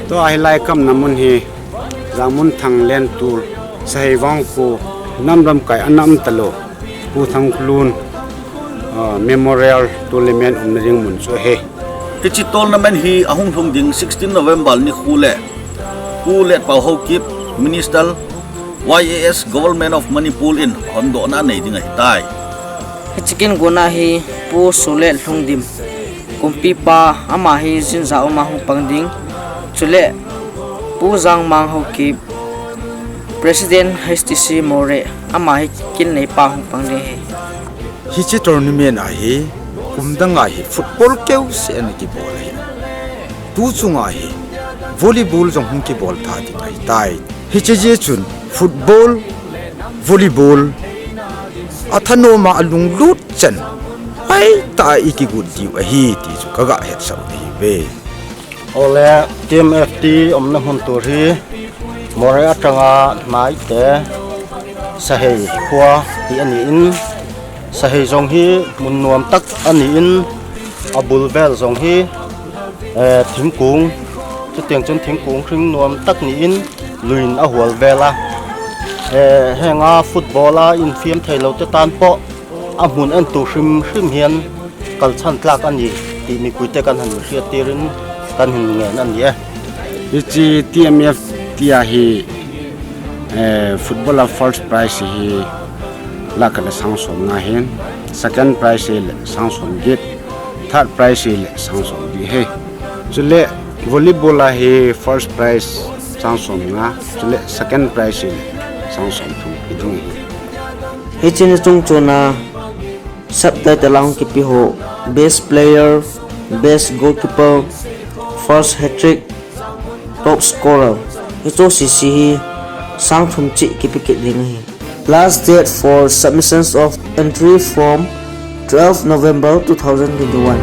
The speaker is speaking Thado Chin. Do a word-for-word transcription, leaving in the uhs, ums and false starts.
Tua hilai kamna mun hi Jangmun Thang Lentul, Sahei Vangkho, nam lamkai ana um talou, Pu Thangkholun, ah, Memorial Tournament umna ding mun chu ahi. Hiche tournament hi ahung lhung ding sixteen November nikho le Pu Letpao Haokip, Minister, Y A S, Government of Manipur in hondohna anei ding ahitai. Hiche kingotna hi Pu Solet Lhungdim, kumpipa, ama hi jinja uma hung pang ding. Chule Pu Jangmang Haokip, President H T C Moreh, ama hi kin neipa hung pang ding ahi. Hiche tournament a hi kum dang a hi football keuseh ana kibol ahi. Tu chung a hi volleyball jong hung kibol tha ding ahitai. Hiche jeh chun football, volleyball, athanoma alunglut chan, hoitah a ikigot diu ahi ti chu kaga hetsah u ahiuve. Ole, T M F T umna mun tur hi Moreh atanga Naite Sahei khoa hi ahin, Sahei jong hi mun nuam tak ahin, abul vel jong hi, eh, thingkung, chuteng chun thingkung hring nuam tak niin luiin ahual vel a. Eh, henga football a infiam thei lou te tan poh, amun entu hrim hrim hian kalchan tlak ani ti mipuite kan han hriat tirin kan hin ngen ani e. Hiche T M F T a hi, eh, football a first prize hi lakh khat le sang som nga hin, second prize hi le sang som get, third prize hi le sang som get ahi. Chule volleyball a hi first prize sang som nga, chule second prize hi le sang som thum hi ding ahi. Hiche ni chungchon a subtitle a hung kipe ho, best player, best goalkeeper, first hat-trick, top scorer, hiche jouse hi sang thum cheh kipe kit ding ahi. Last date for submissions of entry form, twelve November two thousand twenty-one.